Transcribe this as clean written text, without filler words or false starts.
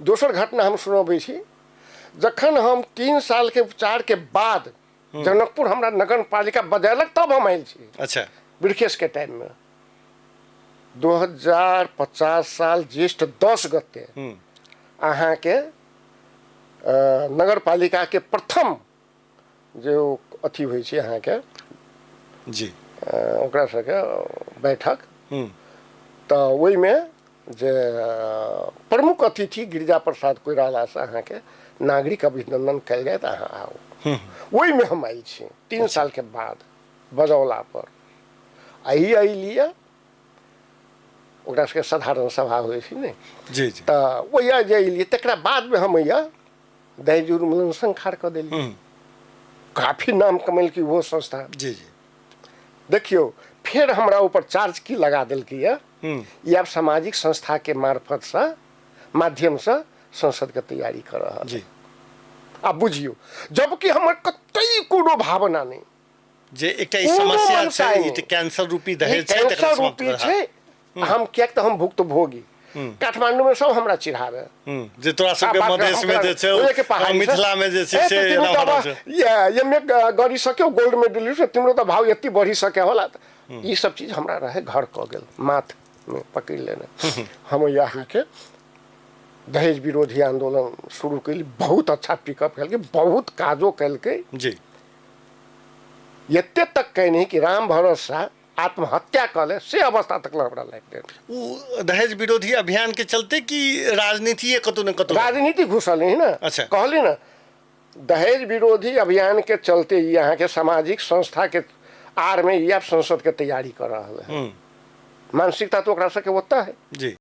दोसर घटना हम सुनबै छी। जखन हम 3 सालके उपचारके बाद जनकपुर हमरा नगर पालिका बजेलक तब हम आयल छी। अच्छा। बिरखेशके टाइममे 2050 साल ज्येष्ठ 10 गते अहाँके नगर पालिकाके प्रथम जे ओ अथी होइ छै अहाँके जी ओकरा सबके बैठक, तऽ ओहिमे जे प्रमुख अतिथि गिरिजा प्रसाद कोइरालासँ अहाँके नागरिक अभिनंदन कयल जायत, अहाँ आउ। ओहिमे हम आयल छी 3 सालके बाद बजौला पर। आ ई अयलियै, ओकरा सबके साधारण सभा होइ छै ने। जी जी। तऽ ओहिया जे अयलियै तकरा बादमे हम अइया दहेज उन्मूलन संघ खाड़ कऽ देलियै। काफी नाम कमेलकै ओहो संस्था। जी जी। देखियौ फेर हमरा ऊपर चार्ज की लगा देलकै यऽ, ई आब सामाजिक संस्था के मार्फतसँ माध्यमसँ संसद के तैयारी कऽ रहल। जी। आब बुझियौ, जबकि हमर कतई कोनो भावना नहि जे एकटा ई कोनो समस्या मनसा छै, ई नहि। तऽ कैंसर रूपी ई दहेज छै, तकरा कैंसर समाप्त रूपी करऽ। छै। हम किएक तऽ हम भुक्तभोगी, काठमांडू में सब हमरा चिढ़ावे जे तोरा सबके मधेश में जे छै, ओहे के पहाड़ी से। मिथिला में जे छै ए, से तऽ तिम्रो एना तऽ भऽ रहल अब छै। एम ए गरिसक्यो, गोल्ड मेडल से तिम्रो तऽ भाव यति बढ़िसक्यो होला। ई सब चीज हमरा रहे घर कऽ गेल, माथ में पकड़ि लेने। हम अहाँके दहेज विरोधी आंदोलन शुरू कयली, बहुत अच्छा पिकअप केलकै, बहुत काजो केलकै। जी। एते तक कहने कि राम भरोसा आत्महत्या कऽ ले से अवस्था तक हमरा लागि गेल। ओ दहेज विरोधी अभियान के चलते कि राजनीतिए कतौ ने कतौ राजनीति घुसल है ना। अच्छा। कहली ना दहेज विरोधी अभियान के चलते ई अहाँके सामाजिक संस्था के आड़ में ई आब संसद के तैयारी कर रहल है। मानसिकता तो ओकरा सबके ओतऽ है। जी।